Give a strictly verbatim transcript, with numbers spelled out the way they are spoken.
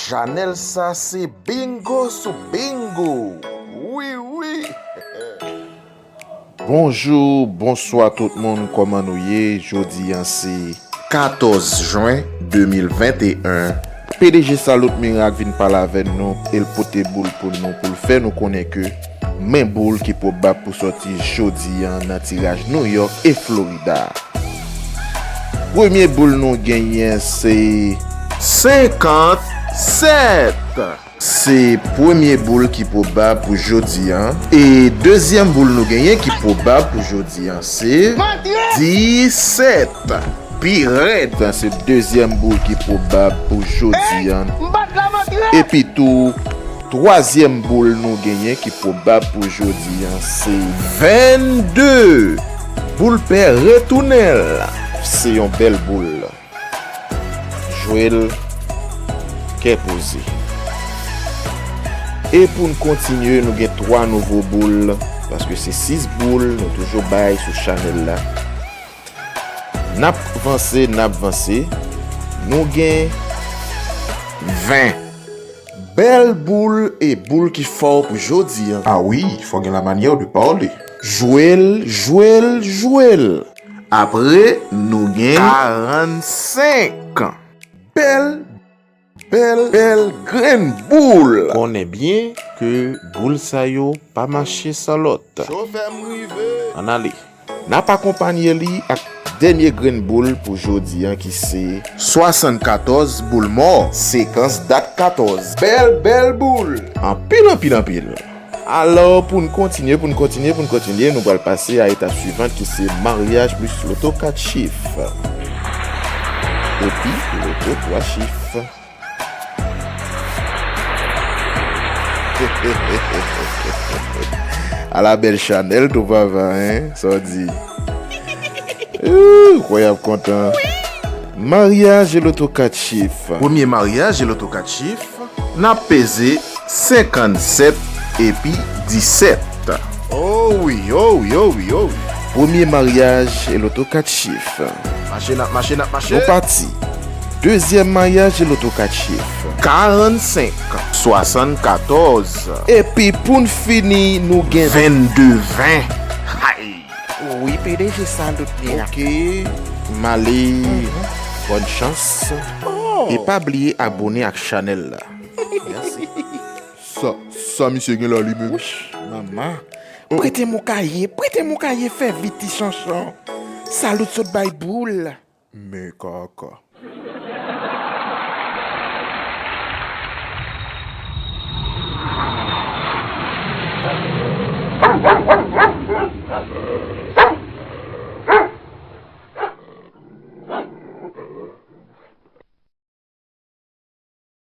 Chanèl sa se bingo sou bingo. Wi, wi. Bonjou, bonswa tout moun, kòman nou ye? Jodi a se katòz jen de mil venteyen. P D G Salut Miracle vin pale avè nou e l pote boul pou nou, pou l fè nou konnen ke men boul ki pwobab pou sòti jodi a nan tiraj New York e Florida. Premye boul nou genyen se senkannsèt. Se premye boul ki pwobab pou jodi a. E dezyèm boul nou genyen ki pwobab pou jodi a se disèt. Pi rèd. Sa se dezyèm boul ki pwobab pou jodi a. Epi tou, twazyèm boul nou genyen ki pwobab pou jodi a se vennde. Boul pè retounen l. Se yon bèl boul. Jwe l kè poze. E pou n kontinye, nou gen twa nouvo boul, paske se sis boul nou toujou bay sou chanèl la. N ap vanse, n ap vanse. Nou gen ven. Bèl boul e boul ki fò pou jodi a. A wi, fò gen la manyè de pale. Jwe l, jwe l, jwe l. Apre, nou gen karannsenk. Bèl, bèl, bèl grenn boul. Konnen byen ke boul sa yo pa mache san lòt. Chofè m rive. Ann ale. N ap akonpanye li ak dènye grenn boul pou jodi a ki se swasannkatòz boul mò, sekans dat katòz. Bèl, bèl boul. Anpil, anpil, anpil. Alò, pou n kontinye, pou n kontinye, pou n kontinye, nou pral pase a etap swivan ki se maryaj plis loto kat chif. Epi, loto twa chif. Ala bèl chanèl tou papa, en? Sa w di? Ooh, kwè y ap kontan. Maryaj e loto kat chif. Premye maryaj e loto kat chif. N ap peze senkannsèt epi disèt. Oh wi, oh wi, oh wi, oh wi. Premye maryaj e loto kat chif. Mache, n ap mache, n ap mache. Nou pati. Dezyèm maryaj e loto kat chif. Karannsenk. Swasannkatòz. Epi pou n fini, nou gen vennde ven. Hay! Wi, P D G Salut Miracle. Ok, m ale. Bòn chans. Oh. E pa bliye abone ak chanèl la. Mèsi. Sa, sa misye gen la li menm? Wouch, manman. Prete m yon kaye, prete m yon kaye, fè vit ti chanchon. Salut sot bay boul. Men kaka.